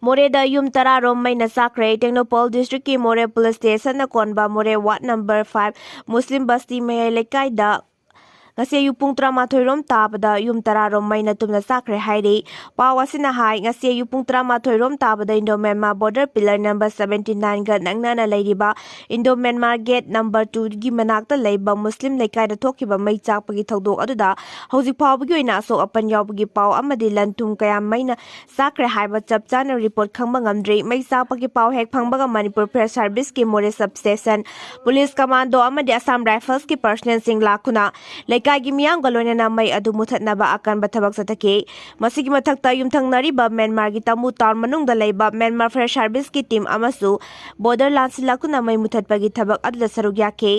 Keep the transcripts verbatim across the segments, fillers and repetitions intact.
ꯃꯣꯔꯦꯗ ꯌꯨꯝ ꯇꯔꯥ ꯔꯣꯝ ꯃꯩꯅ ꯆꯥꯛꯈ꯭ꯔꯦ꯫ ꯇꯦꯡꯅꯧꯄꯜ ꯗꯤꯁꯇ꯭ꯔꯤꯛꯀꯤ ꯃꯣꯔꯦ ꯄꯨꯂꯤꯁ ꯁ꯭ꯇꯦꯁꯟꯅ ꯀꯣꯟꯕ ꯃꯣꯔꯦ ꯋꯥꯔꯗ ꯅꯝꯕꯔ ꯐꯥꯏꯚ ꯃꯨꯁꯂꯤꯝ ꯕꯁꯇꯤ ꯃꯌꯥꯏ ꯂꯩꯀꯥꯏꯗ ꯉꯁꯤ ꯑꯌꯨꯛ ꯄꯨꯡ ꯇꯔꯥꯃꯥꯊꯣꯏ ꯔꯣꯝ ꯇꯥꯕꯗ ꯌꯨꯝ ꯇꯔꯥ ꯔꯣꯝ ꯃꯩꯅ ꯇꯨꯝꯅ ꯆꯥꯛꯈ꯭ꯔꯦ ꯍꯥꯏꯔꯤ꯫ ꯄꯥꯎ ꯑꯁꯤꯅ ꯍꯥꯏ, ꯉꯁꯤ ꯑꯌꯨꯛ ꯄꯨꯡ ꯇꯔꯥꯃꯥꯊꯣꯏ ꯔꯣꯝ ꯇꯥꯕꯗ Indo Myanmar border pillar number seventy ꯅꯥꯏꯟꯒ ꯅꯛꯅꯅ ꯂꯩꯔꯤꯕ ꯏꯟꯗꯣ ꯃ꯭ꯌꯥꯟꯃꯥꯔ ꯒꯦꯠ ꯅꯝꯕꯔ ꯇꯨꯒꯤ ꯃꯅꯥꯛꯇ ꯂꯩꯕ ꯃꯨꯁꯂꯤꯝ ꯂꯩꯀꯥꯏꯗ ꯊꯣꯛꯈꯤꯕ ꯃꯩ ꯆꯥꯛꯄꯒꯤ ꯊꯧꯗꯣꯛ ꯑꯗꯨꯗ ꯍꯧꯖꯤꯛ ꯐꯥꯎꯕꯒꯤ ꯑꯣꯏꯅ ꯑꯁꯣꯛ ꯑꯄꯟ ꯌꯥꯎꯕꯒꯤ ꯄꯥꯎ ꯑꯃꯗꯤ ꯂꯟ ꯊꯨꯝ ꯀꯌꯥ ꯃꯩꯅ ꯆꯥꯛꯈ꯭ꯔꯦ ꯍꯥꯏꯕ ꯆꯞ ꯆꯥꯅ ꯔꯤꯄꯣꯔꯠ ꯈꯪꯕ ꯉꯝꯗ꯭ꯔꯤ꯫ ꯃꯩ ꯆꯥꯛꯄꯒꯤ ꯄꯥꯎ ꯍꯦꯛ ꯐꯪꯕꯒ ꯃꯅꯤꯄꯨꯔ ꯐꯥꯌꯔ ꯁꯥꯔꯚꯤꯁꯀꯤ ꯃꯣꯔꯦ ꯁꯕ ꯁ꯭ꯇꯦꯁꯟ, ꯄꯨꯂꯤꯁ ꯀꯃꯥꯟꯗꯣ ꯑꯃꯗꯤ ꯑꯁꯥꯝ ꯔꯥꯏꯐꯜꯁꯀꯤ ꯄꯔꯁꯅꯦꯜꯁꯤꯡ ꯂꯥꯛꯇꯨꯅ ꯂꯩꯀꯥꯏꯒꯤ ꯃꯤꯌꯥꯝꯒ ꯂꯣꯏꯅꯅ ꯃꯩ ꯑꯗꯨ ꯃꯨꯊꯠꯅꯕ ꯑꯀꯟꯕ ꯊꯕꯛ ꯆꯠꯊꯈꯤ꯫ ꯃꯁꯤꯒꯤ ꯃꯊꯛꯇ ꯌꯨꯝꯊꯪꯅꯔꯤꯕ ꯃ꯭ꯌꯥꯟꯃꯥꯔꯒꯤ ꯇꯃꯨ ꯇꯥꯎꯟ ꯃꯅꯨꯡꯗ ꯂꯩꯕ ꯃ꯭ꯌꯥꯟꯃꯥꯔ ꯐꯥꯌꯔ ꯁꯥꯔꯚꯤꯁꯀꯤ ꯇꯤꯝ ꯑꯃꯁꯨ ꯕꯣꯔꯗꯔ ꯂꯥꯟꯁꯤꯜꯂꯛꯇꯨꯅ ꯃꯩ ꯃꯨꯊꯠꯄꯒꯤ ꯊꯕꯛ ꯑꯗꯨꯗ ꯁꯔꯨꯛ ꯌꯥꯈꯤ꯫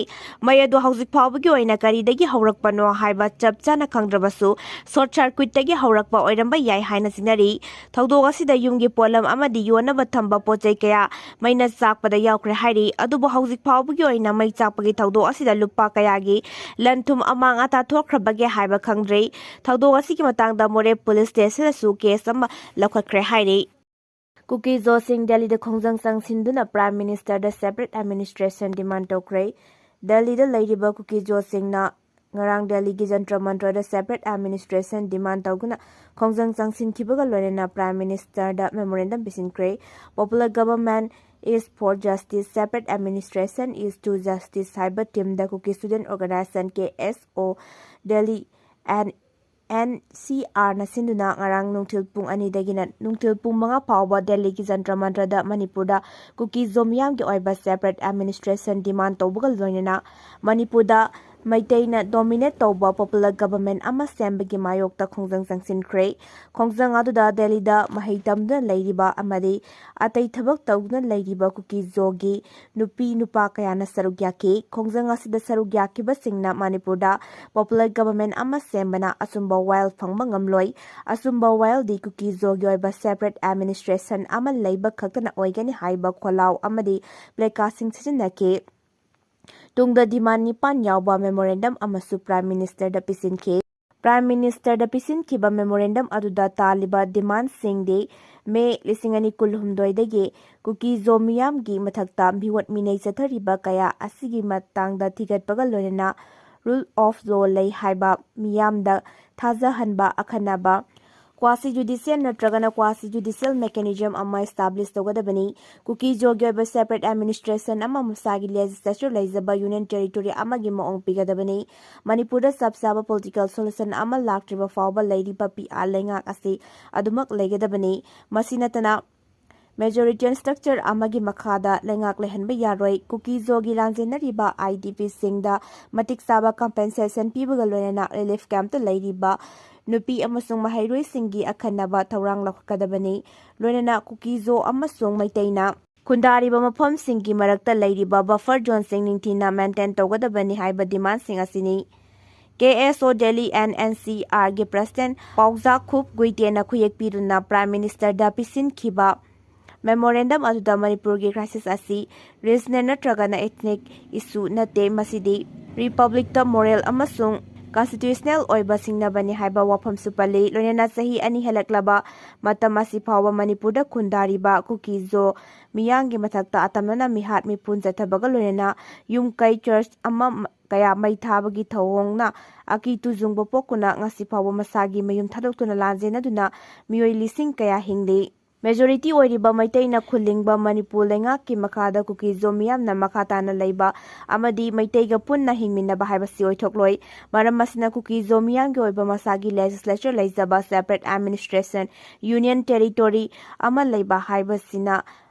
ꯃꯩ ꯑꯗꯨ ꯍꯧꯖꯤꯛ ꯐꯥꯎꯕꯒꯤ ꯑꯣꯏꯅ ꯀꯔꯤꯗꯒꯤ ꯍꯧꯔꯛꯄꯅꯣ ꯍꯥꯏꯕ ꯆꯞ ꯆꯥꯅ ꯈꯪꯗ꯭ꯔꯕꯁꯨ, ꯁꯣꯔꯠ ꯁꯔꯀ꯭ꯌꯨꯠꯇꯒꯤ ꯍꯧꯔꯛꯄ ꯑꯣꯏꯔꯝꯕ ꯌꯥꯏ ꯍꯥꯏꯅ ꯆꯤꯡꯅꯔꯤ꯫ ꯊꯧꯗꯣꯛ ꯑꯁꯤꯗ ꯌꯨꯝꯒꯤ ꯄꯣꯠꯂꯝ ꯑꯃꯗꯤ ꯌꯣꯟꯅꯕ ꯊꯝꯕ ꯄꯣꯠ ꯆꯩ ꯀꯌꯥ ꯃꯩꯅ ꯆꯥꯛꯄꯗ ꯌꯥꯎꯈ꯭ꯔꯦ ꯍꯥꯏꯔꯤ꯫ ꯑꯗꯨꯕꯨ ꯍꯧꯖꯤꯛ ꯐꯥꯎꯕꯒꯤ ꯑꯣꯏꯅ ꯃꯩ ꯆꯥꯛꯄꯒꯤ ꯊꯧꯗꯣꯛ ꯑꯁꯤꯗ ꯂꯨꯄꯥ ꯀꯌꯥꯒꯤ ꯂꯟ ꯊꯨꯝ ꯑꯃꯥꯡ ꯑꯇꯥ ꯊꯣꯛꯈ꯭ꯔꯕꯒꯦ ꯍꯥꯏꯕ ꯈꯪꯗ꯭ꯔꯤ꯫ ꯊꯧꯗꯣꯛ ꯑꯁꯤꯒꯤ ꯃꯇꯥꯡꯗ ꯃꯣꯔꯦ ꯄꯨꯂꯤꯁ ꯁ꯭ꯇꯦꯁꯟꯗꯁꯨ ꯀꯦꯁ ꯑꯃ ꯂꯧꯈꯠꯈ꯭ꯔꯦ ꯍꯥꯏꯔꯤ꯫ ꯀꯨꯀꯤ ꯖꯣꯁꯤꯡ ꯗꯦꯜꯂꯤꯗ ꯈꯣꯡꯖꯪ ꯆꯪꯁꯤꯟꯗꯨꯅ ꯄ꯭ꯔꯥꯏꯝ ꯃꯤꯅꯤꯁꯇꯔꯗ ꯁꯦꯄꯔꯦꯠ ꯑꯦꯗꯃꯤꯅꯤꯁꯇ꯭ꯔꯦꯁꯟ ꯗꯤꯃꯥꯟ ꯇꯧꯈ꯭ꯔꯦ꯫ ꯗꯦꯜꯂꯤꯗ ꯂꯩꯔꯤꯕ ꯀꯨꯀꯤ ꯖꯣꯁꯤꯡꯅ ꯉꯔꯥꯡ ꯗꯦꯜꯂꯤꯒꯤ ꯖꯟꯇ꯭ꯔ ꯃꯟꯇ꯭ꯔꯗ ꯁꯦꯄꯔꯦꯠ ꯑꯦꯗꯃꯤꯅꯤꯁꯇ꯭ꯔꯦꯁꯟ ꯗꯤꯃꯥꯟ ꯇꯧꯗꯨꯅ ꯈꯣꯡꯖꯪ ꯆꯪꯁꯤꯟꯈꯤꯕꯒ ꯂꯣꯏꯅꯅ ꯄ꯭ꯔꯥꯏꯝ ꯃꯤꯅꯤꯁꯇꯔꯗ ꯃꯦꯃꯣꯔꯦꯟꯗꯝ ꯄꯤꯁꯤꯟꯈ꯭ꯔꯦ꯫ Popular Government is for Justice, Separate Administration is to Justice ꯍꯥꯏꯕ ꯊꯤꯝꯗ ꯀꯨꯀꯤ ꯁ꯭ꯇꯨꯗꯦꯟꯠ ꯑꯣꯔꯒꯅꯥꯏꯖꯦꯁꯟ, ꯀꯦ ꯑꯦꯁ ꯑꯣ, ꯗꯦꯜꯂꯤ ꯑꯦꯟ ꯑꯦꯟ ꯁꯤ ꯑꯥꯔꯅ ꯁꯤꯟꯗꯨꯅ ꯉꯔꯥꯡ ꯅꯨꯡꯊꯤꯜ ꯄꯨꯡ ꯑꯅꯤꯗꯒꯤꯅ ꯅꯨꯡꯊꯤꯜ ꯄꯨꯡ ꯃꯉꯥ ꯐꯥꯎꯕ ꯗꯦꯜꯂꯤꯒꯤ ꯖꯟꯇ꯭ꯔ ꯃꯟꯇ꯭ꯔꯗ ꯃꯅꯤꯄꯨꯔꯗ ꯀꯨꯀꯤ ꯖꯣ ꯃꯤꯌꯥꯝꯒꯤ ꯑꯣꯏꯕ ꯁꯦꯄꯔꯦꯠ ꯑꯦꯗꯃꯤꯅꯤꯁꯇ꯭ꯔꯦꯁꯟ ꯗꯤꯃꯥꯟ ꯇꯧꯕꯒ ꯂꯣꯏꯅꯅ ꯃꯅꯤꯄꯨꯔꯗ ꯃꯩꯇꯩꯅ ꯗꯣꯃꯤꯅꯦꯠ ꯇꯧꯕ ꯄꯣꯄꯨꯂꯔ ꯒꯚꯔꯟꯃꯦꯟꯠ ꯑꯃ ꯁꯦꯝꯕꯒꯤ ꯃꯥꯌꯣꯛꯇ ꯈꯣꯡꯖꯪ ꯆꯪꯁꯤꯟꯈ꯭ꯔꯦ꯫ ꯈꯣꯡꯖꯪ ꯑꯗꯨꯗ ꯗꯦꯜꯂꯤꯗ ꯃꯍꯩ ꯇꯝꯗꯨꯅ ꯂꯩꯔꯤꯕ ꯑꯃꯗꯤ ꯑꯇꯩ ꯊꯕꯛ ꯇꯧꯗꯨꯅ ꯂꯩꯔꯤꯕ ꯀꯨꯀꯤ ꯖꯣꯒꯤ ꯅꯨꯄꯤ ꯅꯨꯄꯥ ꯀꯌꯥꯅ ꯁꯔꯨꯛ ꯌꯥꯈꯤ꯫ ꯈꯣꯡꯖꯪ ꯑꯁꯤꯗ ꯁꯔꯨꯛ ꯌꯥꯈꯤꯕꯁꯤꯡꯅ ꯃꯅꯤꯄꯨꯔꯗ ꯄꯣꯄꯨꯂꯔ ꯒꯚꯔꯟꯃꯦꯟꯠ ꯑꯃ ꯁꯦꯝꯕꯅ ꯑꯆꯨꯝꯕ ꯋꯥꯌꯦꯜ ꯐꯪꯕ ꯉꯝꯂꯣꯏ꯫ ꯑꯆꯨꯝꯕ ꯋꯥꯌꯦꯜꯗꯤ ꯀꯨꯀꯤ ꯖꯣꯒꯤ ꯑꯣꯏꯕ ꯁꯦꯄꯔꯦꯠ ꯑꯦꯗꯃꯤꯅꯤꯁꯇ꯭ꯔꯦꯁꯟ ꯑꯃ ꯂꯩꯕ ꯈꯛꯇꯅ ꯑꯣꯏꯒꯅꯤ ꯍꯥꯏꯕ ꯈꯣꯜꯂꯥꯎ ꯑꯃꯗꯤ ꯄ꯭ꯂꯦꯀꯥꯔꯗꯁꯤꯡ ꯁꯤꯖꯤꯟꯅꯈꯤ꯫ ꯇꯨꯡꯗ ꯗꯤꯃꯥꯟ ꯅꯤꯄꯥꯟ ꯌꯥꯎꯕ ꯃꯦꯃꯣꯔꯦꯟꯗꯝ ꯑꯃꯁꯨ ꯄ꯭ꯔꯥꯏꯝ ꯃꯤꯅꯤꯁꯇꯔꯗ ꯄꯤꯁꯤꯟꯈꯤ꯫ Prime Ministerꯗ ꯄꯤꯁꯤꯟꯈꯤꯕ memorandum ꯑꯗꯨꯗ ꯇꯥꯜꯂꯤꯕ demandꯁꯤꯡꯗꯤ ꯃꯦ ꯂꯤꯁꯤꯡ ꯑꯅꯤ ꯀꯨꯟꯍꯨꯝꯗꯣꯏꯗꯒꯤ ꯀꯨꯀꯤ-ꯖꯣ ꯃꯤꯌꯥꯝꯒꯤ ꯃꯊꯛꯇ ꯃꯤꯑꯣꯠ ꯃꯤꯅꯩ ꯆꯠꯊꯔꯤꯕ ꯀꯌꯥ ꯑꯁꯤꯒꯤ ꯃꯇꯥꯡꯗ ꯊꯤꯒꯠꯄꯒ ꯂꯣꯏꯅꯅ rule of law ꯂꯩ ꯍꯥꯏꯕ ꯃꯤꯌꯥꯝꯗ ꯊꯥꯖꯍꯟꯕ ꯑꯈꯟꯅꯕ quasi judicial ꯅꯠꯇ꯭ꯔꯒꯅ quasi judicial mechanism ꯑꯃ establish ꯇꯧꯒꯗꯕꯅꯤ꯫ ꯀꯨꯀꯤ-ꯖꯣꯒꯤ ꯑꯣꯏꯕ separate administration ꯑꯃ ꯃꯁꯥꯒꯤ legislature ꯂꯩꯖꯕ union territory ꯑꯃꯒꯤ ꯃꯑꯣꯡ ꯄꯤꯒꯗꯕꯅꯤ꯫ ꯃꯅꯤꯄꯨꯔꯗ ꯆꯞ ꯆꯥꯕ political solution ꯑꯃ ꯂꯥꯛꯇ꯭ꯔꯤꯕ ꯐꯥꯎꯕ ꯂꯩꯔꯤꯕ ꯄꯤ ꯑꯥꯔ ꯂꯩꯉꯥꯛ ꯑꯁꯤ ꯑꯗꯨꯃꯛ ꯂꯩꯒꯗꯕꯅꯤ꯫ ꯃꯁꯤ ꯅꯠꯇꯅ majoritarian structure ꯑꯃꯒꯤ ꯃꯈꯥꯗ ꯂꯩꯉꯥꯛ ꯂꯩꯍꯟꯕ ꯌꯥꯔꯣꯏ꯫ ꯀꯨꯀꯤ-ꯖꯣꯒꯤ ꯂꯥꯟꯖꯦꯟꯅꯔꯤꯕ IDPꯁꯤꯡꯗ ꯃꯇꯤꯛ ꯆꯥꯕ compensation ꯄꯤꯕꯒ ꯂꯣꯏꯅꯅ relief campꯇ ꯂꯩꯔꯤꯕ ꯅꯨꯄꯤ ꯑꯃꯁꯨꯡ ꯃꯍꯩꯔꯣꯏꯁꯤꯡꯒꯤ ꯑꯈꯟꯅꯕ ꯊꯧꯔꯥꯡ ꯂꯧꯈꯠꯀꯗꯕꯅꯤ꯫ ꯂꯣꯏꯅꯅ ꯀꯨꯀꯤ-ꯖꯣ ꯑꯃꯁꯨꯡ ꯃꯩꯇꯩꯅ ꯈꯨꯟꯗꯥꯔꯤꯕ ꯃꯐꯝꯁꯤꯡꯒꯤ ꯃꯔꯛꯇ ꯂꯩꯔꯤꯕ buffer zoneꯁꯤꯡ ꯅꯤꯡꯊꯤꯅ maintain ꯇꯧꯒꯗꯕꯅꯤ ꯍꯥꯏꯕ demandꯁꯤꯡ ꯑꯁꯤꯅꯤ꯫ KSO Delhi and NCRꯒꯤ president ꯄꯥꯎꯖꯥꯈꯨꯞ ꯒꯨꯏꯇꯦꯅ ꯈꯨꯌꯦꯛ ꯄꯤꯗꯨꯅ Prime Ministerꯗ ꯄꯤꯁꯤꯟꯈꯤꯕ memorandum ꯑꯗꯨꯗ ꯃꯅꯤꯄꯨꯔꯒꯤ crisis ꯑꯁꯤ regional ꯅꯠꯇ꯭ꯔꯒꯅ ethnic issue ꯅꯠꯇꯦ, ꯃꯁꯤꯗꯤ republicꯇ moral ꯑꯃꯁꯨꯡ constitutional ꯑꯣꯏꯕ ꯁꯤꯡꯅꯕꯅꯤ ꯍꯥꯏꯕ ꯋꯥꯐꯝꯁꯨ ꯄꯜꯂꯤ꯫ ꯂꯣꯏꯅꯅ ꯆꯍꯤ ꯑꯅꯤ ꯍꯦꯜꯂꯛꯂꯕ ꯃꯇꯝ ꯑꯁꯤ ꯐꯥꯎꯕ ꯃꯅꯤꯄꯨꯔꯗ ꯈꯨꯟꯗꯥꯔꯤꯕ ꯀꯨꯀꯤ-ꯖꯣ ꯃꯤꯌꯥꯝꯒꯤ ꯃꯊꯛꯇ ꯑꯇꯝꯅꯅ ꯃꯤꯍꯥꯠ ꯃꯤꯄꯨꯟ ꯆꯠꯊꯕꯒ ꯂꯣꯏꯅꯅ ꯌꯨꯝ ꯀꯩ, church ꯑꯃ ꯀꯌꯥ ꯃꯩ ꯊꯥꯕꯒꯤ ꯊꯧꯑꯣꯡꯅ ꯑꯀꯤ ꯇꯨꯖꯨꯡꯕ ꯄꯣꯛꯇꯨꯅ ꯉꯁꯤ ꯐꯥꯎꯕ ꯃꯁꯥꯒꯤ ꯃꯌꯨꯝ ꯊꯥꯗꯣꯛꯇꯨꯅ ꯂꯥꯟꯖꯦꯟꯅꯗꯨꯅ ꯃꯤꯑꯣꯏ ꯂꯤꯁꯤꯡ ꯀꯌꯥ ꯍꯤꯡꯂꯤ꯫ Majority ꯑꯣꯏꯔꯤꯕ ꯃꯩꯇꯩꯅ ꯈꯨꯜꯂꯤꯡꯕ ꯃꯅꯤꯄꯨꯔ ꯂꯩꯉꯥꯛꯀꯤ ꯃꯈꯥꯗ ꯀꯨꯀꯤ-ꯖꯣ ꯃꯤꯌꯥꯝꯅ ꯃꯈꯥ ꯇꯥꯅ ꯂꯩꯕ ꯑꯃꯗꯤ ꯃꯩꯇꯩꯒ ꯄꯨꯟꯅ ꯍꯤꯡꯃꯤꯟꯅꯕ ꯍꯥꯏꯕꯁꯤ ꯑꯣꯏꯊꯣꯛꯂꯣꯏ꯫ ꯃꯔꯝ ꯑꯁꯤꯅ ꯀꯨꯀꯤ-ꯖꯣ ꯃꯤꯌꯥꯝꯒꯤ ꯑꯣꯏꯕ ꯃꯁꯥꯒꯤ legislature ꯂꯩꯖꯕ separate administration, union territory ꯑꯃ ꯂꯩꯕ ꯍꯥꯏꯕꯁꯤꯅ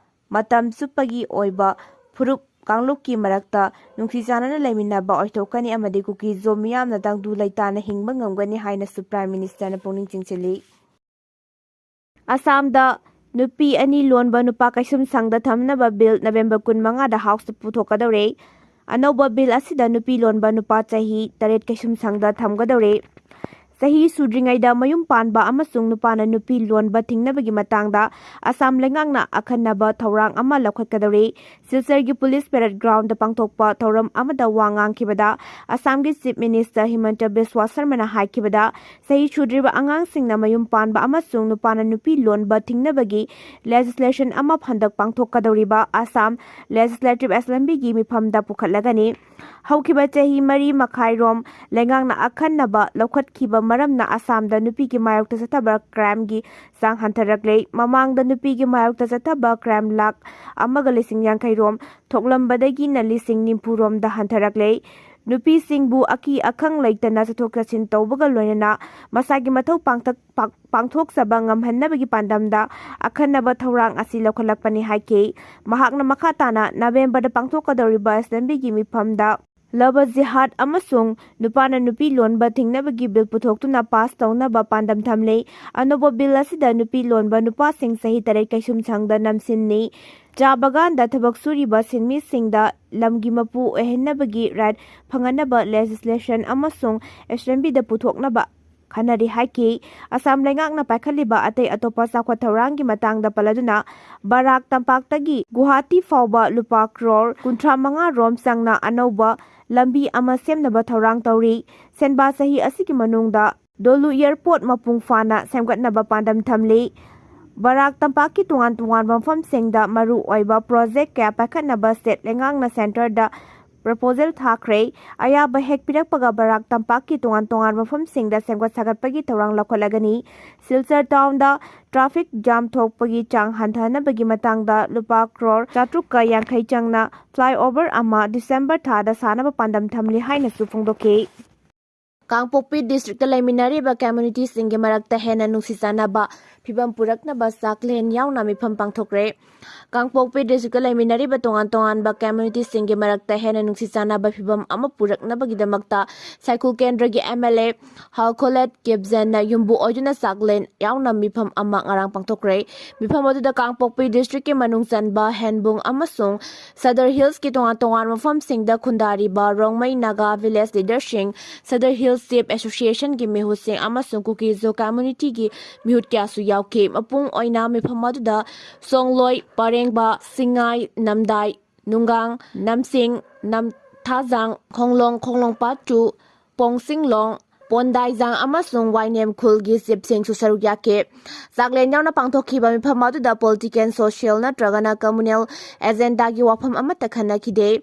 ꯃꯇꯝ ꯆꯨꯞꯄꯒꯤ ꯑꯣꯏꯕ ꯐꯨꯔꯨꯞ ꯀꯥꯡꯂꯨꯞꯀꯤ ꯃꯔꯛꯇ ꯅꯨꯡꯁꯤ ꯆꯥꯟꯅꯅ ꯂꯩꯃꯤꯟꯅꯕ ꯑꯣꯏꯊꯣꯛꯀꯅꯤ ꯑꯃꯗꯤ ꯀꯨꯀꯤ-ꯖꯣ ꯃꯤꯌꯥꯝꯅ ꯇꯪꯗꯨ ꯂꯩꯇꯥꯅ ꯍꯤꯡꯕ ꯉꯝꯒꯅꯤ ꯍꯥꯏꯅꯁꯨ Prime Ministerꯅ ꯄꯨꯛꯅꯤꯡ ꯆꯤꯡꯁꯤꯜꯂꯤ꯫ ꯑꯁꯥꯝꯗ ꯅꯨꯄꯤ ꯑꯅꯤ ꯂꯣꯟꯕ ꯅꯨꯄꯥ ꯀꯩꯁꯨꯝꯁꯪꯗ ꯊꯝꯅꯕ bill November ꯀꯨꯟꯃꯉꯥꯗ Houseꯇ ꯄꯨꯊꯣꯛꯀꯗꯧꯔꯦ꯫ ꯑꯅꯧꯕ bill ꯑꯁꯤꯗ ꯅꯨꯄꯤ ꯂꯣꯟꯕ ꯅꯨꯄꯥ ꯆꯍꯤ ꯇꯔꯦꯠ ꯀꯩꯁꯨꯝꯁꯪꯗ ꯊꯝꯒꯗꯧꯔꯦ꯫ ꯆꯍꯤ ꯁꯨꯗ꯭ꯔꯤꯉꯩꯗ ꯃꯌꯨꯝ ꯄꯥꯟꯕ ꯑꯃꯁꯨꯡ ꯅꯨꯄꯥꯅ ꯅꯨꯄꯤ ꯂꯣꯟꯕ ꯊꯤꯡꯅꯕꯒꯤ ꯃꯇꯥꯡꯗ ꯑꯁꯥꯝ ꯂꯩꯉꯥꯛꯅ ꯑꯈꯟꯅꯕ ꯊꯧꯔꯥꯡ ꯑꯃ ꯂꯧꯈꯠꯀꯗꯧꯔꯤ꯫ ꯁꯤꯜꯆꯔꯒꯤ ꯄꯨꯂꯤꯁ ꯄꯦꯔꯦꯗ ꯒ꯭ꯔꯥꯎꯟꯗ ꯄꯥꯡꯊꯣꯛꯄ ꯊꯧꯔꯝ ꯑꯃꯗ ꯋꯥ ꯉꯥꯡꯈꯤꯕꯗ ꯑꯁꯥꯝꯒꯤ ꯆꯤꯐ ꯃꯤꯅꯤꯁꯇꯔ ꯍꯤꯃꯟꯇ ꯕꯤꯁ꯭ꯋꯥ ꯁꯔꯃꯅ ꯍꯥꯏꯈꯤꯕꯗ, ꯆꯍꯤ ꯁꯨꯗ꯭ꯔꯤꯕ ꯑꯉꯥꯡꯁꯤꯡꯅ ꯃꯌꯨꯝ ꯄꯥꯟꯕ ꯑꯃꯁꯨꯡ ꯅꯨꯄꯥꯅ ꯅꯨꯄꯤ ꯂꯣꯟꯕ ꯊꯤꯡꯅꯕꯒꯤ ꯂꯦꯖꯤꯁꯂꯦꯁꯟ ꯑꯃ ꯍꯟꯗꯛ ꯄꯥꯡꯊꯣꯛꯀꯗꯧꯔꯤꯕ ꯑꯁꯥꯝ ꯂꯦꯖꯤꯁꯂꯦꯇꯤꯚ ꯑꯦꯁꯦꯝꯕ꯭ꯂꯤꯒꯤ ꯃꯤꯐꯝꯗ ꯄꯨꯈꯠꯂꯒꯅꯤ꯫ ꯍꯧꯈꯤꯕ ꯆꯍꯤ ꯃꯔꯤ ꯃꯈꯥꯏꯔꯣꯝ ꯂꯩꯉꯥꯛꯅ ꯑꯈꯟꯅꯕ ꯂꯧꯈꯠꯈꯤꯕ ꯃꯔꯝꯅ ꯑꯁꯥꯝꯗ ꯅꯨꯄꯤꯒꯤ ꯃꯥꯌꯣꯛꯇ ꯆꯠꯊꯕ ꯀ꯭ꯔꯥꯏꯝꯒꯤ ꯆꯥꯡ ꯍꯟꯊꯔꯛꯂꯦ꯫ ꯃꯃꯥꯡꯗ ꯅꯨꯄꯤꯒꯤ ꯃꯥꯌꯣꯛꯇ ꯆꯠꯊꯕ ꯀ꯭ꯔꯥꯏꯝ ꯂꯥꯈ ꯑꯃꯒ ꯂꯤꯁꯤꯡ ꯌꯥꯡꯈꯩ ꯔꯣꯝ ꯊꯣꯛꯂꯝꯕꯗꯒꯤꯅ ꯂꯤꯁꯤꯡ ꯅꯤꯐꯨ ꯔꯣꯝꯗ ꯍꯟꯊꯔꯛꯂꯦ꯫ ꯅꯨꯄꯤꯁꯤꯡꯕꯨ ꯑꯀꯤ ꯑꯈꯪ ꯂꯩꯇꯅ ꯆꯠꯊꯣꯛ ꯆꯠꯁꯤꯟ ꯇꯧꯕꯒ ꯂꯣꯏꯅꯅ ꯃꯁꯥꯒꯤ ꯃꯊꯧ ꯄꯥꯡꯊꯛ-, ꯄꯥꯡ-, ꯄꯥꯡꯊꯣꯛꯆꯕ ꯉꯝꯍꯟꯅꯕꯒꯤ ꯄꯥꯟꯗꯝꯗ ꯑꯈꯟꯅꯕ ꯊꯧꯔꯥꯡ ꯑꯁꯤ ꯂꯧꯈꯠꯂꯛꯄꯅꯤ ꯍꯥꯏꯈꯤ꯫ ꯃꯍꯥꯛꯅ ꯃꯈꯥ ꯇꯥꯅ ꯅꯕꯦꯝꯕꯔꯗ ꯄꯥꯡꯊꯣꯛꯀꯗꯧꯔꯤꯕ ꯑꯦꯁꯦꯝꯕ꯭ꯂꯤꯒꯤ ꯃꯤꯐꯝꯗ ꯂꯚ ꯖꯤꯍꯥꯗ ꯑꯃꯁꯨꯡ ꯅꯨꯄꯥꯅ ꯅꯨꯄꯤ ꯂꯣꯟꯕ ꯊꯤꯡꯅꯕꯒꯤ ꯕꯤꯜ ꯄꯨꯊꯣꯛꯇꯨꯅ ꯄꯥꯁ ꯇꯧꯅꯕ ꯄꯥꯟꯗꯝ ꯊꯝꯂꯤ꯫ ꯑꯅꯧꯕ ꯕꯤꯜ ꯑꯁꯤꯗ ꯅꯨꯄꯤ ꯂꯣꯟꯕ ꯅꯨꯄꯥꯁꯤꯡ ꯆꯍꯤ ꯇꯔꯦꯠ ꯀꯩꯁꯨꯝꯁꯪꯗ ꯅꯝꯁꯤꯟꯅꯤ꯫ ꯆꯥ ꯕꯒꯥꯟꯗ ꯊꯕꯛ ꯁꯨꯔꯤꯕ ꯁꯤꯟꯃꯤꯁꯤꯡꯗ ꯂꯝꯒꯤ ꯃꯄꯨ ꯑꯣꯏꯍꯟꯅꯕꯒꯤ ꯔꯥꯏꯠ ꯐꯪꯍꯟꯅꯕ ꯂꯦꯖꯤꯁꯂꯦꯁꯟ ꯑꯃꯁꯨꯡ ꯑꯦꯁꯦꯝꯕ꯭ꯂꯤꯗ ꯄꯨꯊꯣꯛꯅꯕ ꯈꯟꯅꯔꯤ ꯍꯥꯏꯈꯤ꯫ ꯑꯁꯥꯝ ꯂꯩꯉꯥꯛꯅ ꯄꯥꯏꯈꯠꯂꯤꯕ ꯑꯇꯩ ꯑꯇꯣꯞꯄ ꯆꯥꯎꯈꯠ ꯊꯧꯔꯥꯡꯒꯤ ꯃꯇꯥꯡꯗ ꯄꯜꯂꯗꯨꯅ, ꯕꯔꯥꯛ ꯇꯝꯄꯥꯛꯇꯒꯤ ꯒꯨꯋꯥꯍꯥꯇꯤ ꯐꯥꯎꯕ ꯂꯨꯄꯥ ꯀ꯭ꯔꯣꯔ ꯀꯨꯟꯊ꯭ꯔꯥ ꯃꯉꯥ ꯔꯣꯝ ꯆꯪꯅ ꯑꯅꯧꯕ ꯂꯝꯕꯤ ꯑꯃ ꯁꯦꯝꯅꯕ ꯊꯧꯔꯥꯡ ꯇꯧꯔꯤ꯫ ꯁꯦꯟꯕꯥ ꯆꯍꯤ ꯑꯁꯤꯒꯤ ꯃꯅꯨꯡꯗ ꯗꯣꯂꯨ ꯑꯦꯌꯔꯄꯣꯔꯠ ꯃꯄꯨꯡ ꯐꯥꯅ ꯁꯦꯝꯒꯠꯅꯕ ꯄꯥꯟꯗꯝ ꯊꯝꯂꯤ꯫ ꯕꯔꯥꯛ ꯇꯝꯄꯥꯛꯀꯤ ꯇꯣꯉꯥꯟ ꯇꯣꯉꯥꯟꯕ ꯃꯐꯝꯁꯤꯡꯗ ꯃꯔꯨ ꯑꯣꯏꯕ ꯄ꯭ꯔꯣꯖꯦꯛ ꯀꯌꯥ ꯄꯥꯏꯈꯠꯅꯕ ꯁ꯭ꯇꯦꯠ ꯂꯩꯉꯥꯛꯅ ꯁꯦꯟꯇꯔꯗ ꯄ꯭ꯔꯄꯣꯖꯦꯜ ꯊꯥꯈ꯭ꯔꯦ꯫ ꯑꯌꯥꯕ ꯍꯦꯛ ꯄꯤꯔꯛꯄꯒ ꯕꯔꯥꯛ ꯇꯝꯄꯥꯛꯀꯤ ꯇꯣꯉꯥꯟ ꯇꯣꯉꯥꯟꯕ ꯃꯐꯝꯁꯤꯡꯗ ꯁꯦꯝꯒꯠ ꯁꯥꯒꯠꯄꯒꯤ ꯊꯧꯔꯥꯡ ꯂꯧꯈꯠꯂꯒꯅꯤ꯫ ꯁꯤꯜꯆꯔ ꯇꯥꯎꯟꯗ ꯇ꯭ꯔꯥꯐꯤꯛ ꯖꯥꯝ ꯊꯣꯛꯄꯒꯤ ꯆꯥꯡ ꯍꯟꯊꯍꯟꯅꯕꯒꯤ ꯃꯇꯥꯡꯗ ꯂꯨꯄꯥ ꯀ꯭ꯔꯣꯔ ꯆꯥꯇ꯭ꯔꯨꯛꯀ ꯌꯥꯡꯈꯩ ꯆꯪꯅ ꯐ꯭ꯂꯥꯏꯑꯣꯚꯔ ꯑꯃ ꯗꯤꯁꯦꯝꯕꯔ ꯊꯥꯗ ꯁꯥꯅꯕ ꯄꯥꯟꯗꯝ ꯊꯝꯂꯤ ꯍꯥꯏꯅꯁꯨ ꯐꯣꯡꯗꯣꯛꯈꯤ꯫ ꯀꯥꯡꯄꯣꯛꯄꯤ ꯗꯤꯁꯇ꯭ꯔꯤꯛꯇ ꯂꯩꯃꯤꯟꯅꯔꯤꯕ ꯀꯝꯃ꯭ꯌꯨꯅꯤꯇꯤꯁꯤꯡꯒꯤ ꯃꯔꯛꯇ ꯍꯦꯟꯅ ꯅꯨꯡꯁꯤ ꯆꯥꯟꯅꯕ, ꯐꯤꯕꯝ ꯄꯨꯔꯛꯅꯕ ꯆꯥꯛꯂꯦꯟ ꯌꯥꯎꯅ ꯃꯤꯐꯝ ꯄꯥꯡꯊꯣꯛꯈ꯭ꯔꯦ꯫ ꯀꯥꯡꯄꯣꯛꯄꯤ district ꯇ ꯂꯩꯃꯤꯟꯅꯔꯤꯕ ꯇꯣꯉꯥꯟ ꯇꯣꯉꯥꯟꯕ community ꯁꯤꯡꯒꯤ ꯃꯔꯛꯇ ꯍꯦꯟꯅ ꯅꯨꯡꯁꯤ ꯆꯥꯟꯅꯕ ꯐꯤꯕꯝ ꯑꯃ ꯄꯨꯔꯛꯅꯕꯒꯤꯗꯃꯛꯇ ꯁꯥꯏꯈꯨꯜ ꯀꯦꯟꯗ꯭ꯔꯒꯤ M L A ꯍꯥꯎꯈꯣꯂꯦꯠ ꯀꯦꯞꯖꯦꯟꯅ ꯌꯨꯝꯕꯨ ꯑꯣꯏꯗꯨꯅ ꯆꯥꯛꯂꯦꯟ ꯌꯥꯎꯅ ꯃꯤꯐꯝ ꯑꯃ ꯉꯔꯥꯡ ꯄꯥꯡꯊꯣꯛꯈ꯭ꯔꯦ꯫ ꯃꯤꯐꯝ ꯑꯗꯨꯗ ꯀꯥꯡꯄꯣꯛꯄꯤ district ꯀꯤ ꯃꯅꯨꯡ ꯆꯟꯕ ꯍꯦꯟꯕꯨꯡ ꯑꯃꯁꯨꯡ Sadar Hills ꯀꯤ ꯇꯣꯉꯥꯟ ꯇꯣꯉꯥꯟꯕ ꯃꯐꯝꯁꯤꯡꯗ ꯈꯨꯟꯗꯥꯔꯤꯕ ꯔꯣꯡꯃꯩ ꯅꯥꯒꯥ village leader ꯁꯤꯡ, Sadar Hills Chief Association ꯒꯤ ꯃꯤꯍꯨꯠꯁꯤꯡ ꯑꯃꯁꯨꯡ ꯀꯨꯀꯤ-ꯖꯣ community ꯒꯤ ꯃꯤꯍꯨꯠ ꯀꯌꯥꯁꯨ ꯌꯥꯎꯈꯤ꯫ ꯃꯄꯨꯡ ꯑꯣꯏꯅ ꯃꯤꯐꯝ ꯑꯗꯨꯗ ꯁꯣꯡꯂꯣꯏ, ꯄꯔꯦꯡꯕ, ꯁꯤꯡꯉꯥꯏ, ꯅꯝꯗꯥꯏ, ꯅꯨꯡꯒꯥꯡ, ꯅꯝꯁꯤꯡ, ꯅꯝꯊꯥꯖꯥꯡ, ꯈꯣꯡꯂꯣꯡ, ꯈꯣꯡꯂꯣꯡ ꯄꯥꯠ ꯇꯨ, ꯄꯣꯡꯁꯤꯡꯂꯣꯡ, ꯄꯣꯟꯗꯥꯏꯖꯥꯡ ꯑꯃꯁꯨꯡ ꯋꯥꯏꯅꯦꯝ ꯈꯨꯜꯒꯤ chief ꯁꯤꯡꯁꯨ ꯁꯔꯨꯛ ꯌꯥꯈꯤ꯫ ꯆꯥꯛꯂꯦꯟ ꯌꯥꯎꯅ ꯄꯥꯡꯊꯣꯛꯈꯤꯕ ꯃꯤꯐꯝ ꯑꯗꯨꯗ political, social ꯅꯠꯇ꯭ꯔꯒꯅ communal agenda ꯒꯤ ꯋꯥꯐꯝ ꯑꯃꯠꯇ ꯈꯟꯅꯈꯤꯗꯦ꯫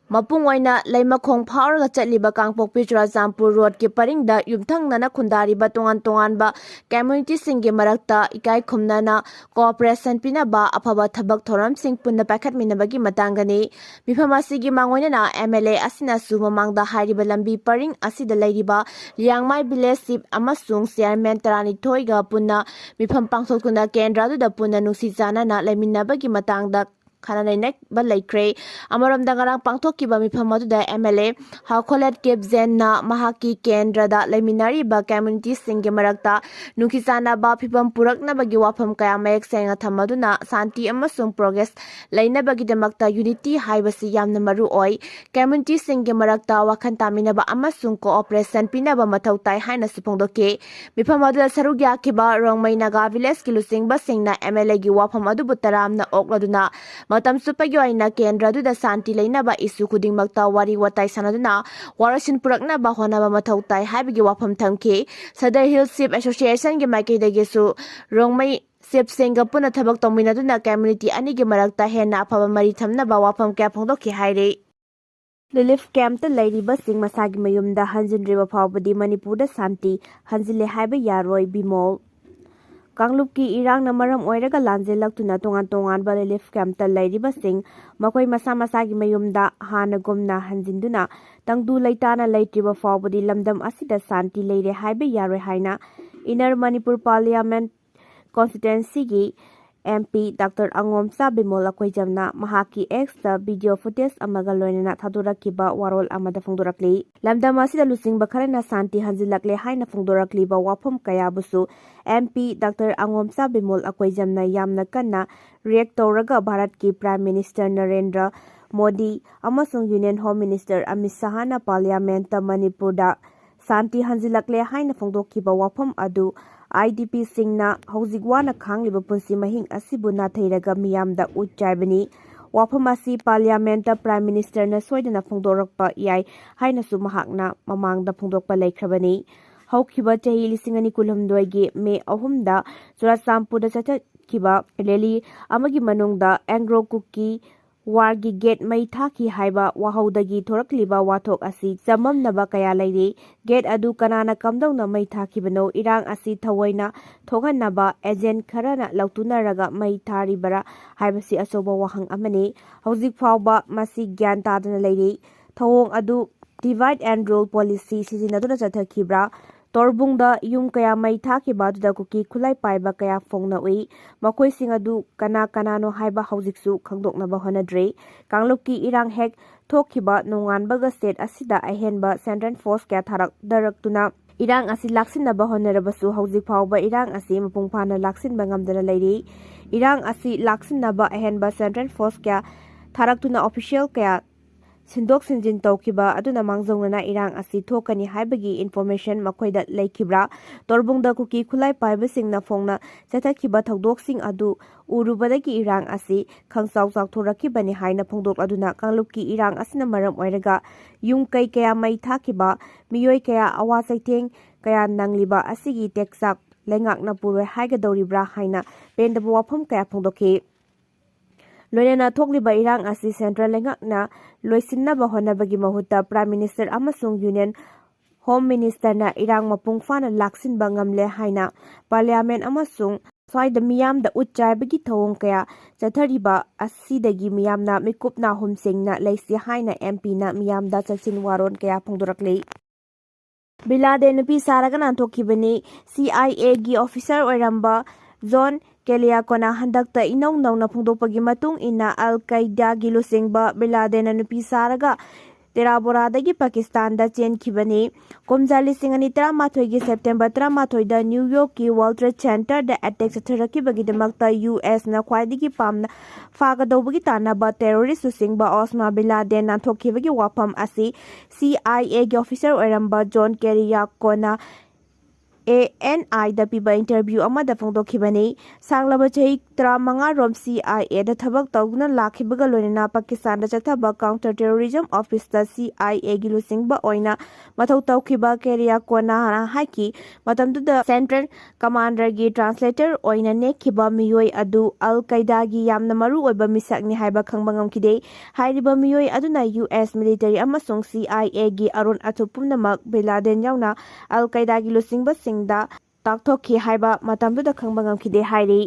ꯃꯄꯨꯡ ꯑꯣꯏꯅ ꯂꯩꯃꯈꯣꯡ ꯐꯥꯎꯔꯒ ꯆꯠꯂꯤꯕ ꯀꯥꯡꯄꯣꯛꯄꯤ ꯆꯨꯔꯥꯆꯥꯟꯄꯨꯔ road ꯀꯤ ꯄꯔꯤꯡꯗ ꯌꯨꯝꯊꯪꯅꯅ ꯈꯨꯟꯗꯥꯔꯤꯕ ꯇꯣꯉꯥꯟ ꯇꯣꯉꯥꯟꯕ community ꯁꯤꯡꯒꯤ ꯃꯔꯛꯇ ꯏꯀꯥꯏ ꯈꯨꯝꯅꯅ cooperation ꯄꯤꯅꯕ ꯑꯐꯕ ꯊꯕꯛ ꯊꯧꯔꯝꯁꯤꯡ ꯄꯨꯟꯅ ꯄꯥꯏꯈꯠꯃꯤꯟꯅꯕꯒꯤ ꯃꯇꯥꯡꯗꯅꯤ꯫ ꯃꯤꯐꯝ ꯑꯁꯤꯒꯤ ꯃꯥꯡꯑꯣꯏꯅꯅ M L A ꯑꯁꯤꯅꯁꯨ ꯃꯃꯥꯡꯗ ꯍꯥꯏꯔꯤꯕ ꯂꯝꯕꯤ ꯄꯔꯤꯡ ꯑꯁꯤꯗ ꯂꯩꯔꯤꯕ ꯂꯤꯌꯥꯡꯃꯥꯏ village chief ꯑꯃꯁꯨꯡ chairman ꯇꯔꯥꯅꯤꯊꯣꯏꯒ ꯄꯨꯟꯅ ꯃꯤꯐꯝ ꯄꯥꯡꯊꯣꯛꯇꯨꯅ ꯀꯦꯟꯗ꯭ꯔ ꯑꯗꯨꯗ ꯄꯨꯟꯅ ꯅꯨꯡꯁꯤ ꯆꯥꯟꯅꯅ ꯂꯩꯃꯤꯟꯅꯕꯒꯤ ꯃꯇꯥꯡꯗ ꯈꯟꯅ ꯅꯩꯅꯕ ꯂꯩꯈ꯭ꯔꯦ꯫ ꯑꯃꯔꯣꯝꯗ ꯉꯔꯥꯡ ꯄꯥꯡꯊꯣꯛꯈꯤꯕ ꯃꯤꯐꯝ ꯑꯗꯨꯗ M L A ꯍꯥꯎꯈꯣꯂꯦꯠ ꯀꯦꯞꯖꯦꯟꯅ ꯃꯍꯥꯛꯀꯤ ꯀꯦꯟꯗ꯭ꯔꯗ ꯂꯩꯃꯤꯟꯅꯔꯤꯕ community ꯁꯤꯡꯒꯤ ꯃꯔꯛꯇ ꯅꯨꯡꯁꯤ ꯆꯥꯟꯅꯕ ꯐꯤꯕꯝ ꯄꯨꯔꯛꯅꯕꯒꯤ ꯋꯥꯐꯝ ꯀꯌꯥ ꯃꯌꯦꯛ ꯁꯦꯡꯅ ꯊꯝꯃꯗꯨꯅ ꯁꯥꯟꯇꯤ ꯑꯃꯁꯨꯡ progress ꯂꯩꯅꯕꯒꯤꯗꯃꯛꯇ unity ꯍꯥꯏꯕꯁꯤ ꯌꯥꯝꯅ ꯃꯔꯨ ꯑꯣꯏ꯫ Community ꯁꯤꯡꯒꯤ ꯃꯔꯛꯇ ꯋꯥꯈꯜ ꯇꯥꯃꯤꯟꯅꯕ ꯑꯃꯁꯨꯡ cooperation ꯄꯤꯅꯕ ꯃꯊꯧ ꯇꯥꯏ ꯍꯥꯏꯅꯁꯨ ꯐꯣꯡꯗꯣꯛꯈꯤ꯫ ꯃꯤꯐꯝ ꯑꯗꯨꯗ ꯁꯔꯨꯛ ꯌꯥꯈꯤꯕ ꯔꯣꯡꯃꯩ ꯅꯥꯒꯥ village ꯀꯤ ꯂꯨꯆꯤꯡꯕꯁꯤꯡꯅ M L A ꯒꯤ ꯋꯥꯐꯝ ꯑꯗꯨꯕꯨ ꯇꯔꯥꯝꯅ ꯑꯣꯛꯂꯗꯨꯅ ꯃꯇꯝ ꯆꯨꯞꯄꯒꯤ ꯑꯣꯏꯅ ꯀꯦꯟꯗ꯭ꯔ ꯑꯗꯨꯗ ꯁꯥꯟꯇꯤ ꯂꯩꯅꯕ issue ꯈꯨꯗꯤꯡꯃꯛꯇ ꯋꯥꯔꯤ ꯋꯥꯇꯥꯏ ꯁꯥꯟꯅꯗꯨꯅ ꯋꯥꯔꯣꯏꯁꯤꯟ ꯄꯨꯔꯛꯅꯕ ꯍꯣꯠꯅꯕ ꯃꯊꯧ ꯇꯥꯏ ꯍꯥꯏꯕꯒꯤ ꯋꯥꯐꯝ ꯊꯝꯈꯤ꯫ Sadar Hills Chief Association ꯒꯤ ꯃꯥꯏꯀꯩꯗꯒꯤꯁꯨ ꯔꯣꯡꯃꯩ chief ꯁꯤꯡꯒ ꯄꯨꯟꯅ ꯊꯕꯛ ꯇꯧꯃꯤꯟꯅꯗꯨꯅ community ꯑꯅꯤꯒꯤ ꯃꯔꯛꯇ ꯍꯦꯟꯅ ꯑꯐꯕ ꯃꯔꯤ ꯊꯝꯅꯕ ꯋꯥꯐꯝ ꯀꯌꯥ ꯐꯣꯡꯗꯣꯛꯈꯤ ꯍꯥꯏꯔꯤ꯫ Relief camp ꯇ ꯂꯩꯔꯤꯕꯁꯤꯡ ꯃꯁꯥꯒꯤ ꯃꯌꯨꯝꯗ ꯍꯟꯖꯤꯟꯗ꯭ꯔꯤꯕ ꯐꯥꯎꯕꯗꯤ ꯃꯅꯤꯄꯨꯔꯗ ꯁꯥꯟꯇꯤ ꯍꯟꯖꯤꯜꯂꯦ ꯍꯥꯏꯕ ꯌꯥꯔꯣꯏ, ꯕꯤꯃꯣꯜ꯫ ꯀꯥꯡꯂꯨꯞꯀꯤ ꯏꯔꯥꯡꯅ ꯃꯔꯝ ꯑꯣꯏꯔꯒ ꯂꯥꯟꯖꯦꯜꯂꯛꯇꯨꯅ ꯇꯣꯉꯥꯟ ꯇꯣꯉꯥꯟꯕ relief camp ꯇ ꯂꯩꯔꯤꯕꯁꯤꯡ ꯃꯈꯣꯏ ꯃꯁꯥ ꯃꯁꯥꯒꯤ ꯃꯌꯨꯝꯗ ꯍꯥꯟꯅꯒꯨꯝꯅ ꯍꯟꯖꯤꯟꯗꯨꯅ ꯇꯪꯗꯨ ꯂꯩꯇꯥꯅ ꯂꯩꯇ꯭ꯔꯤꯕ ꯐꯥꯎꯕꯗꯤ ꯂꯝꯗꯝ ꯑꯁꯤꯗ ꯁꯥꯟꯇꯤ ꯂꯩꯔꯦ ꯍꯥꯏꯕ ꯌꯥꯔꯣꯏ ꯍꯥꯏꯅ Inner Manipur Parliament constituencyꯒꯤ M P Doctor ꯑꯉꯣꯝꯆꯥ Bimol ꯑꯀꯣꯏꯖꯝꯅ ꯃꯍꯥꯛꯀꯤ Xꯇ video footage ꯑꯃꯒ ꯂꯣꯏꯅꯅ ꯊꯥꯗꯣꯔꯛꯈꯤꯕ ꯋꯥꯔꯣꯜ ꯑꯃꯗ ꯐꯣꯡꯗꯣꯔꯛꯂꯤ꯫ ꯂꯝꯗꯝ ꯑꯁꯤꯗ ꯂꯨꯆꯤꯡꯕ ꯈꯔꯅ ꯁꯥꯟꯇꯤ ꯍꯟꯖꯤꯜꯂꯛꯂꯦ ꯍꯥꯏꯅ ꯐꯣꯡꯗꯣꯔꯛꯂꯤꯕ ꯋꯥꯐꯝ ꯀꯌꯥꯕꯨꯁꯨ M P Doctor ꯑꯉꯣꯝꯆꯥ ꯕꯤꯃꯣꯜ ꯑꯀꯣꯏꯖꯝꯅ ꯌꯥꯝꯅ ꯀꯟꯅ react ꯇꯧꯔꯒ ꯚꯥꯔꯠꯀꯤ Prime Minister ꯅꯔꯦꯟꯗ꯭ꯔ ꯃꯣꯗꯤ ꯑꯃꯁꯨꯡ Union Home Minister ꯑꯃꯤꯠ ꯁꯍꯥꯅ Parliamentꯇ ꯃꯅꯤꯄꯨꯔꯗ ꯁꯥꯟꯇꯤ ꯍꯟꯖꯤꯜꯂꯛꯂꯦ ꯍꯥꯏꯅ ꯐꯣꯡꯗꯣꯛꯈꯤꯕ ꯋꯥꯐꯝ ꯑꯗꯨ IDPꯁꯤꯡꯅ ꯍꯧꯖꯤꯛ ꯋꯥꯅ ꯈꯥꯡꯂꯤꯕ ꯄꯨꯟꯁꯤ ꯃꯍꯤꯡ ꯑꯁꯤꯕꯨ ꯅꯥꯊꯩꯔꯒ ꯃꯤꯌꯥꯝꯗ ꯎꯠ ꯆꯥꯏꯕꯅꯤ꯫ ꯋꯥꯐꯝ ꯑꯁꯤ Parliamentꯇ Prime Ministerꯅ ꯁꯣꯏꯗꯅ ꯐꯣꯡꯗꯣꯔꯛꯄ ꯌꯥꯏ ꯍꯥꯏꯅꯁꯨ ꯃꯍꯥꯛꯅ ꯃꯃꯥꯡꯗ ꯐꯣꯡꯗꯣꯛꯄ ꯂꯩꯈ꯭ꯔꯕꯅꯤ꯫ ꯍꯧꯈꯤꯕ ꯆꯍꯤ ꯂꯤꯁꯤꯡ ꯑꯅꯤ ꯀꯨꯟꯍꯨꯝꯗꯣꯏꯒꯤ May ꯑꯍꯨꯝꯗ ꯆꯨꯔꯥꯆꯥꯟꯄꯨꯔꯗ ꯆꯠꯊꯈꯤꯕ rally ꯑꯃꯒꯤ ꯃꯅꯨꯡꯗ Anglo Kuki warꯒꯤ gate ꯃꯩ ꯊꯥꯈꯤ ꯍꯥꯏꯕ ꯋꯥꯍꯧꯗꯒꯤ ꯊꯣꯔꯛꯂꯤꯕ ꯋꯥꯊꯣꯛ ꯑꯁꯤ ꯆꯃꯝꯅꯕ ꯀꯌꯥ ꯂꯩꯔꯤ꯫ Gate ꯑꯗꯨ ꯀꯅꯥꯅ ꯀꯝꯗꯧꯅ ꯃꯩ ꯊꯥꯈꯤꯕꯅꯣ? ꯏꯔꯥꯡ ꯑꯁꯤ ꯊꯑꯣꯏꯅ ꯊꯣꯛꯍꯟꯅꯕ agent ꯈꯔꯅ ꯂꯧꯇꯨꯅꯔꯒ ꯃꯩ ꯊꯥꯔꯤꯕꯔꯥ ꯍꯥꯏꯕꯁꯤ ꯑꯆꯧꯕ ꯋꯥꯍꯪ ꯑꯃꯅꯤ꯫ ꯍꯧꯖꯤꯛ ꯐꯥꯎꯕ ꯃꯁꯤ ꯒ꯭ꯌꯥꯟ ꯇꯥꯗꯅ ꯂꯩꯔꯤ꯫ ꯊꯧꯑꯣꯡ ꯑꯗꯨ divide and rule policy ꯁꯤꯖꯤꯟꯅꯗꯨꯅ ꯆꯠꯊꯈꯤꯕ꯭ꯔꯥ? ꯇꯣꯔꯕꯨꯡꯗ ꯌꯨꯝ ꯀꯌꯥ ꯃꯩ ꯊꯥꯈꯤꯕ ꯑꯗꯨꯗ ꯀꯨꯀꯤ ꯈꯨꯠꯂꯥꯏ ꯄꯥꯏꯕ ꯀꯌꯥ ꯐꯣꯡꯅ ꯎꯏ꯫ ꯃꯈꯣꯏꯁꯤꯡ ꯑꯗꯨ ꯀꯅꯥ ꯀꯅꯥꯅꯣ ꯍꯥꯏꯕ ꯍꯧꯖꯤꯛꯁꯨ ꯈꯪꯗꯣꯛꯅꯕ ꯍꯣꯠꯅꯗ꯭ꯔꯤ꯫ ꯀꯥꯡꯂꯨꯞꯀꯤ ꯏꯔꯥꯡ ꯍꯦꯛ ꯊꯣꯛꯈꯤꯕ ꯅꯣꯡꯉꯥꯟꯕꯒ state ꯑꯁꯤꯗ ꯑꯍꯦꯟꯕ central force ꯀꯌꯥ ꯊꯥꯔꯛꯗꯔꯛꯇꯨꯅ ꯏꯔꯥꯡ ꯑꯁꯤ ꯂꯥꯛꯁꯤꯟꯅꯕ ꯍꯣꯠꯅꯔꯕꯁꯨ ꯍꯧꯖꯤꯛ ꯐꯥꯎꯕ ꯏꯔꯥꯡ ꯑꯁꯤ ꯃꯄꯨꯡ ꯐꯥꯅ ꯂꯥꯛꯁꯤꯟꯕ ꯉꯝꯗꯅ ꯂꯩꯔꯤ꯫ ꯏꯔꯥꯡ ꯑꯁꯤ ꯂꯥꯛꯁꯤꯟꯅꯕ ꯑꯍꯦꯟꯕ central force ꯀꯌꯥ ꯊꯥꯔꯛꯇꯨꯅ official ꯀꯌꯥ ꯁꯤꯟꯗꯣꯛ ꯁꯤꯟꯖꯤꯟ ꯇꯧꯈꯤꯕ ꯑꯗꯨꯅ ꯃꯥꯡꯖꯧꯅꯅ ꯏꯔꯥꯡ ꯑꯁꯤ ꯊꯣꯛꯀꯅꯤ ꯍꯥꯏꯕꯒꯤ information ꯃꯈꯣꯏꯗ ꯂꯩꯈꯤꯕ꯭ꯔꯥ? ꯇꯣꯔꯕꯨꯡꯗ ꯀꯨꯀꯤ ꯈꯨꯠꯂꯥꯏ ꯄꯥꯏꯕꯁꯤꯡꯅ ꯐꯣꯡꯅ ꯆꯠꯊꯈꯤꯕ ꯊꯧꯗꯣꯛꯁꯤꯡ ꯑꯗꯨ ꯎꯔꯨꯕꯗꯒꯤ ꯏꯔꯥꯡ ꯑꯁꯤ ꯈꯪꯆꯥꯎ ꯆꯥꯎꯊꯣꯔꯛꯈꯤꯕꯅꯤ ꯍꯥꯏꯅ ꯐꯣꯡꯗꯣꯛꯂꯗꯨꯅ ꯀꯥꯡꯂꯨꯞꯀꯤ ꯏꯔꯥꯡ ꯑꯁꯤꯅ ꯃꯔꯝ ꯑꯣꯏꯔꯒ ꯌꯨꯝ ꯀꯩ ꯀꯌꯥ ꯃꯩ ꯊꯥꯈꯤꯕ, ꯃꯤꯑꯣꯏ ꯀꯌꯥ ꯑꯋꯥ ꯆꯩꯊꯦꯡ ꯀꯌꯥ ꯅꯪꯂꯤꯕ ꯑꯁꯤꯒꯤ ꯇꯦꯛꯆꯥꯛ ꯂꯩꯉꯥꯛꯅ ꯄꯨꯔꯣꯏ ꯍꯥꯏꯒꯗꯧꯔꯤꯕ꯭ꯔꯥ ꯍꯥꯏꯅ ꯄꯦꯟꯗꯕ ꯋꯥꯐꯝ ꯀꯌꯥ ꯐꯣꯡꯗꯣꯛꯈꯤ꯫ ꯂꯣꯏꯅꯅ ꯊꯣꯛꯂꯤꯕ ꯏꯔꯥꯡ ꯑꯁꯤ central ꯂꯩꯉꯥꯛꯅ ꯂꯣꯏꯁꯤꯟꯅꯕ ꯍꯣꯠꯅꯕꯒꯤ ꯃꯍꯨꯠꯇ Prime Minister ꯑꯃꯁꯨꯡ Union Home Ministerꯅ ꯏꯔꯥꯡ ꯃꯄꯨꯡ ꯐꯥꯅ ꯂꯥꯛꯁꯤꯟꯕ ꯉꯝꯂꯦ ꯍꯥꯏꯅ Parliament ꯑꯃꯁꯨꯡ ꯁ꯭ꯋꯥꯏꯗ ꯃꯤꯌꯥꯝꯗ ꯎꯠ ꯆꯥꯏꯕꯒꯤ ꯊꯧꯑꯣꯡ ꯀꯌꯥ ꯆꯠꯊꯔꯤꯕ ꯑꯁꯤꯗꯒꯤ ꯃꯤꯌꯥꯝꯅ ꯃꯤꯀꯨꯞ ꯅꯥꯍꯨꯝ ꯁꯦꯡꯅ ꯂꯩꯁꯤ ꯍꯥꯏꯅ M Pꯅ ꯃꯤꯌꯥꯝꯗ ꯆꯦꯛꯁꯤꯟ ꯋꯥꯔꯣꯜ ꯀꯌꯥ ꯐꯣꯡꯗꯣꯔꯛꯂꯤ꯫ ꯕꯤꯂꯥꯗꯦ ꯅꯨꯄꯤ ꯁꯥꯔꯒ ꯅꯥꯟꯊꯣꯛꯈꯤꯕꯅꯤ꯫ C I Aꯒꯤ officer ꯑꯣꯏꯔꯝꯕ ꯖꯣꯟ ꯀꯦꯂꯤꯌꯥꯀꯣꯅ ꯍꯟꯗꯛꯇ ꯏꯅꯧ ꯅꯧꯅ ꯐꯣꯡꯗꯣꯛꯄꯒꯤ ꯃꯇꯨꯡ ꯏꯟꯅ ꯑꯜ ꯀꯥꯏꯗꯥꯒꯤ ꯂꯨꯆꯤꯡꯕ ꯕꯤꯟ ꯂꯥꯗꯦꯟꯅ ꯅꯨꯄꯤ ꯁꯥꯔꯒ ꯇꯦꯔꯥ ꯕꯣꯔꯥꯗꯒꯤ ꯄꯥꯀꯤꯁꯇꯥꯟꯗ ꯆꯦꯟꯈꯤꯕꯅꯤ꯫ ꯀꯨꯝꯖꯥ ꯂꯤꯁꯤꯡ ꯑꯅꯤ ꯇꯔꯥꯃꯥꯊꯣꯏꯒꯤ ꯁꯦꯞꯇꯦꯝꯕꯔ ꯇꯔꯥꯃꯥꯊꯣꯏꯗ ꯅ꯭ꯌꯨ ꯌꯣꯔꯛꯀꯤ ꯋꯥꯔꯜ ꯇ꯭ꯔꯦꯗ ꯁꯦꯟꯇꯔꯗ ꯑꯦꯇꯦꯛ ꯆꯠꯊꯔꯛꯈꯤꯕꯒꯤꯗꯃꯛꯇ ꯌꯨ ꯑꯦꯁꯅ ꯈ꯭ꯋꯥꯏꯗꯒꯤ ꯄꯥꯝꯅ ꯐꯥꯒꯗꯧꯕꯒꯤ ꯇꯥꯟꯅꯕ ꯇꯦꯔꯣꯔꯤꯁ ꯂꯨꯆꯤꯡꯕ ꯑꯣꯁꯃꯥ ꯕꯤꯟ ꯂꯥꯗꯦꯟ ꯅꯥꯟꯊꯣꯛꯈꯤꯕꯒꯤ ꯋꯥꯐꯝ ꯑꯁꯤ ꯁꯤ ꯑꯥꯏ ꯑꯦꯒꯤ ꯑꯣꯐꯤꯁꯔ ꯑꯣꯏꯔꯝꯕ ꯖꯣꯟ ꯀꯦꯔꯤꯌꯥꯀꯣꯅ ꯑꯦ ꯑꯦꯟ ꯑꯥꯏꯗ ꯄꯤꯕ ꯏꯟꯇꯔꯚ꯭ꯌꯨ ꯑꯃꯗ ꯐꯣꯡꯗꯣꯛꯈꯤꯕꯅꯤ꯫ ꯁꯥꯡꯂꯕ ꯆꯍꯤ ꯇꯔꯥꯃꯉꯥ ꯔꯣꯝ ꯁꯤ ꯑꯥꯏ ꯑꯦꯗ ꯊꯕꯛ ꯇꯧꯗꯨꯅ ꯂꯥꯛꯈꯤꯕꯒ ꯂꯣꯏꯅꯅ ꯄꯥꯀꯤꯁꯇꯥꯟꯗ ꯆꯠꯊꯕ ꯀꯥꯎꯟꯇꯔ ꯇꯦꯔꯣꯔꯤꯖꯝ ꯑꯣꯐꯤꯁꯇ ꯁꯤ ꯑꯥꯏ ꯑꯦꯒꯤ ꯂꯨꯆꯤꯡꯕ ꯑꯣꯏꯅ ꯃꯊꯧ ꯇꯧꯈꯤꯕ ꯀꯦꯔꯤꯌꯥꯀꯣꯅ ꯍꯥꯏꯈꯤ, ꯃꯇꯝꯗꯨꯗ ꯁꯦꯟꯇ꯭ꯔꯦꯜ ꯀꯃꯥꯟꯗꯔꯒꯤ ꯇ꯭ꯔꯥꯟꯁꯂꯦꯇꯔ ꯑꯣꯏꯅ ꯅꯦꯛꯈꯤꯕ ꯃꯤꯑꯣꯏ ꯑꯗꯨ ꯑꯜ ꯀꯥꯏꯗꯥꯒꯤ ꯌꯥꯝꯅ ꯃꯔꯨ ꯑꯣꯏꯕ ꯃꯤꯁꯛꯅꯤ ꯍꯥꯏꯕ ꯈꯪꯕ ꯉꯝꯈꯤꯗꯦ꯫ ꯍꯥꯏꯔꯤꯕ ꯃꯤꯑꯣꯏ ꯑꯗꯨꯅ ꯌꯨ ꯑꯦꯁ ꯃꯤꯂꯤꯇꯔꯤ ꯑꯃꯁꯨꯡ ꯁꯤ ꯑꯥꯏ ꯑꯦꯒꯤ ꯑꯔꯣꯟ ꯑꯊꯨꯞ ꯄꯨꯝꯅꯃꯛ ꯕꯤꯟ ꯂꯥꯗꯦꯟ ꯌꯥꯎꯅ ꯑꯜ ꯀꯥꯏꯗꯥꯒꯤ ꯂꯨꯆꯤꯡꯕꯁꯤꯡꯗ ꯇꯥꯛꯊꯣꯛꯈꯤ ꯍꯥꯏꯕ ꯃꯇꯝꯗꯨꯗ ꯈꯪꯕ ꯉꯝꯈꯤꯗꯦ ꯍꯥꯏꯔꯤ꯫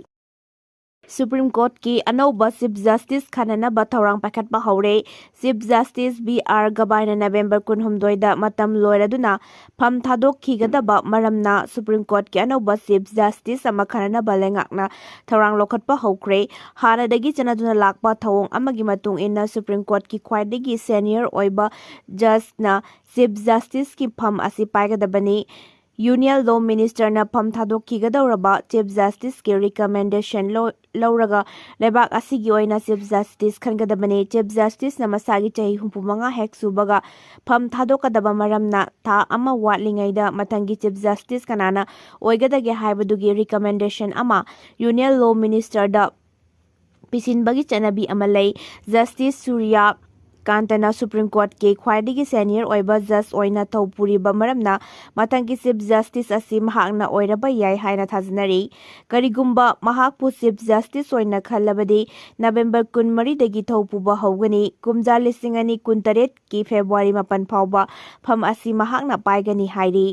ꯁꯨꯄ꯭ꯔꯤꯝ ꯀꯣꯔꯠꯀꯤ ꯑꯅꯧꯕ ꯆꯤꯐ ꯖꯁꯇꯤꯁ ꯈꯟꯅꯅꯕ ꯊꯧꯔꯥꯡ ꯄꯥꯏꯈꯠꯄ ꯍꯧꯔꯦ꯫ ꯆꯤꯐ ꯖꯁꯇꯤꯁ ꯕꯤ ꯑꯥꯔ ꯒꯕꯥꯏꯅ ꯅꯕꯦꯝꯕꯔ ꯀꯨꯟꯍꯨꯝꯗꯣꯏꯗ ꯃꯇꯝ ꯂꯣꯏꯔꯗꯨꯅ ꯐꯝ ꯊꯥꯗꯣꯛꯈꯤꯒꯗꯕ ꯃꯔꯝꯅ ꯁꯨꯄ꯭ꯔꯤꯝ ꯀꯣꯔꯠꯀꯤ ꯑꯅꯧꯕ ꯆꯤꯐ ꯖꯁꯇꯤꯁ ꯑꯃ ꯈꯟꯅꯅꯕ ꯂꯩꯉꯥꯛꯅ ꯊꯧꯔꯥꯡ ꯂꯧꯈꯠꯄ ꯍꯧꯈ꯭ꯔꯦ꯫ ꯍꯥꯟꯅꯗꯒꯤ ꯆꯠꯅꯗꯨꯅ ꯂꯥꯛꯄ ꯊꯧꯑꯣꯡ ꯑꯃꯒꯤ ꯃꯇꯨꯡ ꯏꯟꯅ ꯁꯨꯄ꯭ꯔꯤꯝ ꯀꯣꯔꯠꯀꯤ ꯈ꯭ꯋꯥꯏꯗꯒꯤ ꯁꯦꯅꯤꯌꯔ ꯑꯣꯏꯕ ꯖꯁꯅ ꯆꯤꯐ ꯖꯁꯇꯤꯁꯀꯤ ꯐꯝ ꯑꯁꯤ ꯄꯥꯏꯒꯗꯕꯅꯤ꯫ ꯌꯨꯅꯤꯌꯟ ꯂꯣ ꯃꯤꯅꯤꯁꯇꯔꯅ ꯐꯝ ꯊꯥꯗꯣꯛꯈꯤꯒꯗꯧꯔꯕ ꯆꯤꯐ ꯖꯁꯇꯤꯁꯀꯤ ꯔꯤꯀꯃꯦꯟꯗꯦꯁꯟ ꯂꯧ-, ꯂꯧꯔꯒ ꯂꯩꯕꯥꯛ ꯑꯁꯤꯒꯤ ꯑꯣꯏꯅ ꯆꯤꯐ ꯖꯁꯇꯤꯁ ꯈꯟꯒꯗꯕꯅꯤ꯫ ꯆꯤꯐ ꯖꯁꯇꯤꯁꯅ ꯃꯁꯥꯒꯤ ꯆꯍꯤ ꯍꯨꯝꯐꯨ ꯃꯉꯥ ꯍꯦꯛ ꯁꯨꯕꯒ ꯐꯝ ꯊꯥꯗꯣꯛꯀꯗꯕ ꯃꯔꯝꯅ ꯊꯥ ꯑꯃ ꯋꯥꯠꯂꯤꯉꯩꯗ ꯃꯊꯪꯒꯤ ꯆꯤꯐ ꯖꯁꯇꯤꯁ ꯀꯅꯥꯅ ꯑꯣꯏꯒꯗꯒꯦ ꯍꯥꯏꯕꯗꯨꯒꯤ ꯔꯤꯀꯃꯦꯟꯗꯦꯁꯟ ꯑꯃ ꯌꯨꯅꯤꯌꯟ ꯂꯣ ꯃꯤꯅꯤꯁꯇꯔꯗ ꯄꯤꯁꯤꯟꯕꯒꯤ ꯆꯠꯅꯕꯤ ꯑꯃ ꯂꯩ꯫ ꯖꯁꯇꯤꯁ ꯁꯨꯔꯤꯌꯥ ꯀꯥꯟꯇꯅ ꯁꯨꯄ꯭ꯔꯤꯝ ꯀꯣꯔꯠꯀꯤ ꯈ꯭ꯋꯥꯏꯗꯒꯤ ꯁꯦꯅꯤꯌꯔ ꯑꯣꯏꯕ ꯖꯁ ꯑꯣꯏꯅ ꯊꯧ ꯄꯨꯔꯤꯕ ꯃꯔꯝꯅ ꯃꯊꯪꯒꯤ ꯆꯤꯐ ꯖꯁꯇꯤꯁ ꯑꯁꯤ ꯃꯍꯥꯛꯅ ꯑꯣꯏꯔꯕ ꯌꯥꯏ ꯍꯥꯏꯅ ꯊꯥꯖꯅꯔꯤ꯫ ꯀꯔꯤꯒꯨꯝꯕ ꯃꯍꯥꯛꯄꯨ ꯆꯤꯐ ꯖꯁꯇꯤꯁ ꯑꯣꯏꯅ ꯈꯜꯂꯕꯗꯤ ꯅꯕꯦꯝꯕꯔ ꯀꯨꯟꯃꯔꯤꯗꯒꯤ ꯊꯧ ꯄꯨꯕ ꯍꯧꯒꯅꯤ꯫ ꯀꯨꯝꯖꯥ ꯂꯤꯁꯤꯡ ꯑꯅꯤ ꯀꯨꯟꯇꯔꯦꯠꯀꯤ ꯐꯦꯕ꯭ꯔꯨꯋꯥꯔꯤ ꯃꯥꯄꯟ ꯐꯥꯎꯕ ꯐꯝ ꯑꯁꯤ ꯃꯍꯥꯛꯅ ꯄꯥꯏꯒꯅꯤ ꯍꯥꯏꯔꯤ꯫